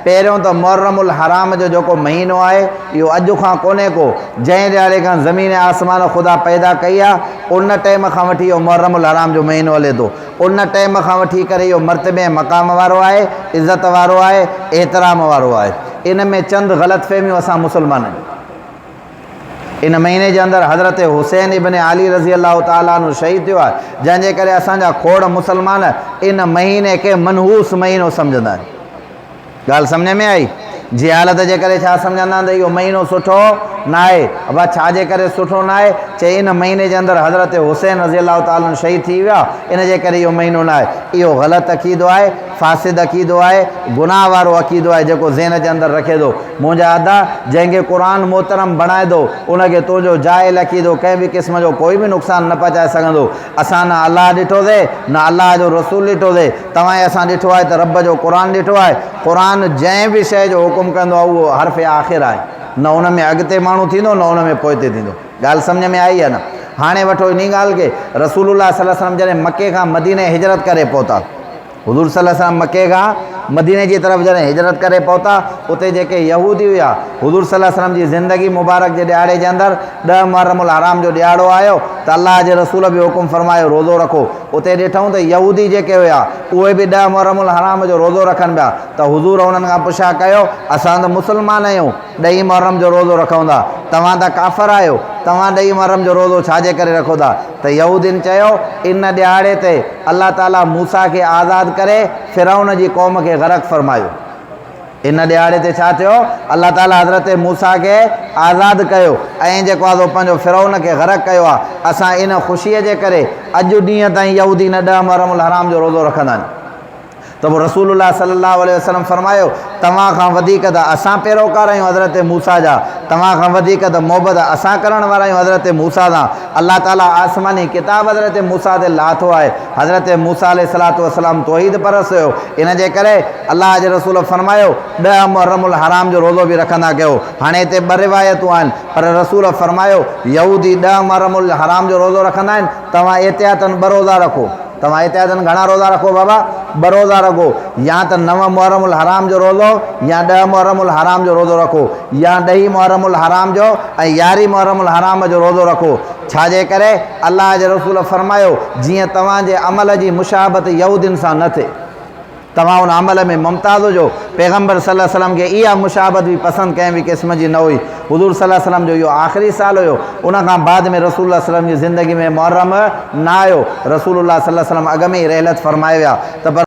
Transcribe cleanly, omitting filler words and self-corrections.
پهريون ته محرم الحرام جو جيڪو مهينو آهي، اهو اڄ کان ڪونهي ڪو، جنهن ڏهاڙي کان زمين ۽ آسمان خدا پيدا ڪئي آهي، ان ٽيم کان وٺي اهو محرم الحرام جو مهينو هلي ٿو. ان ٽيم کان وٺي ڪري اهو مرتبي ۽ مقام وارو آهي، عزت وارو آهي، احترام وارو آهي. ان ۾ چند غلط فهميون اسان مسلمانن. ان مهيني جي اندر حضرت حسين ابن علي رضي الله تعالٰي عنه شهيد ٿيو آهي، جنهن جي ڪري اسان جا کوڙ مسلمان ان مهيني کي منحوس مهينو سمجهندا آهن. ڳالهه سمجهه ۾ آئي؟ جهالت جي ڪري ڇا سمجهندا آهن ته اهو مهينو سٺو ناهي. ابا ڇا جي ڪري سٺو ناهي؟ چي ان مهيني جي اندر حضرت حسين رضي الله تعالٰي عنه شهيد ٿي ويا، ان جي ڪري اهو مهينو ناهي. اهو غلط عقيدو آهي، فاسد عقيدو آهي، گناهه وارو عقيدو آهي جيڪو ذهن جي اندر رکي ٿو. منهنجا ادا! جنهن کي قرآن محترم بڻائي ٿو، ان کي تنهنجو جاهل عقيدو ڪنهن به قسم جو ڪوئي به نقصان نه پهچائي سگهندو. اسان نه الله ڏٺو سي، نه الله جو رسول ڏٺو سي. توهان ۽ اسان ڏٺو آهي ته رب جو قرآن ڏٺو آهي. قرآن جنهن به شيء جو حڪم ڪندو آهي، اهو حرف آخر آهي. نه ان ۾ اڳتي ماڻهو ٿيندو، نه ان ۾ پوئتي ٿيندو. ڳالهه سمجهه ۾ آئي يا نه؟ هاڻي وٺو انهي ڳالهه کي، رسول الله صلي الله عليه وسلم جڏهن مڪي کان مديني هجرت ڪري پهتا، حضور صلي الله عليه وسلم مڪي کان مديني جي طرف جڏهن هجرت ڪري پهتا، اتي جيڪي يهودي هيا، حضور صلي الله عليه وسلم جي زندگي مبارڪ جي ڏهاڙي جي اندر ڏهه محرم الحرام جو ڏهاڙو آيو ته الله جي رسول به حڪم فرمايو روزو رکو. اتي ڏٺائون ته يهودي جيڪي هيا، اهي به ڏهه محرم الحرام جو روزو رکن پيا ته حضور انهن کان پڇا ڪيو، اسان ته مسلمان آهيون، ڏهين محرم جو روزو رکون ٿا، توهان ته ڪافر آهيو، توهان ڏهين محرم جو روزو ڇا جي ڪري رکو ٿا؟ ته يهودين چيو، ان ڏهاڙي تي الله تعاليٰ موسيٰ کي آزاد ڪري فرعون جي قوم کي غرق فرمايو. ان ڏهاڙي تي ڇا ٿيو؟ الله تعاليٰ حضرت موسيٰ کي آزاد ڪيو ۽ جيڪو آهي سو پنهنجو فرعون کي غرق ڪيو آهي. اسان ان خوشيء جي ڪري اڄ ڏينهن تائين يهودي ان ڏهه محرم الحرام جو روزو رکندا آهن. ته پوء رسول الله صلي الله عليه وسلم فرمايو، توهان کان وڌيڪ ته اسان پيروڪار آهيون حضرت موسيٰ جا، توهان کان وڌيڪ ته محبت اسان ڪرڻ وارا آهيون حضرت موسيٰ سان، الله تعاليٰ آسماني ڪتاب حضرت موسيٰ تي لاٿو آهي، حضرت موسيٰ عليه الصلوة والسلام توحيد پرست هيو، ان جي ڪري الله جي رسول فرمايو، ڏهه محرم الحرام جو روزو به رکندا ڪيو، هاڻي هتي ٻه روايتون آهن، پر رسول فرمايو، يهودي ڏهه محرم الحرام جو روزو رکندا آهن، توهان احتياطاً ٻه روزا رکو. توهان احتياطاً گهڻا روزا رکو بابا؟ ٻه روزا رکو، يا ته نو محرم الحرام جو روزو يا ڏهه محرم الحرام جو روزو رکو يا ڏهين محرم الحرام جو ۽ يارهين محرم الحرام جو روزو رکو. ڇا جي ڪري؟ الله جي رسول فرمايو، جيئن توهان جي عمل جي مشابهت يهودين سان نه ٿئي. توهان ان عمل ۾ ممتاز هجو. پيغمبر صلي الله عليه وسلم کي اها مشابهت به پسند ڪنهن به قسم جي نه هئي. حضور صلي الله عليه وسلم جو اهو آخري سال هيو. ان کان بعد ۾ رسول الله صلي الله عليه وسلم جي زندگي ۾ محرم نه آيو. رسول الله صلي الله عليه وسلم اڳ ۾ ئي رحلت فرمائي ويا ته پر.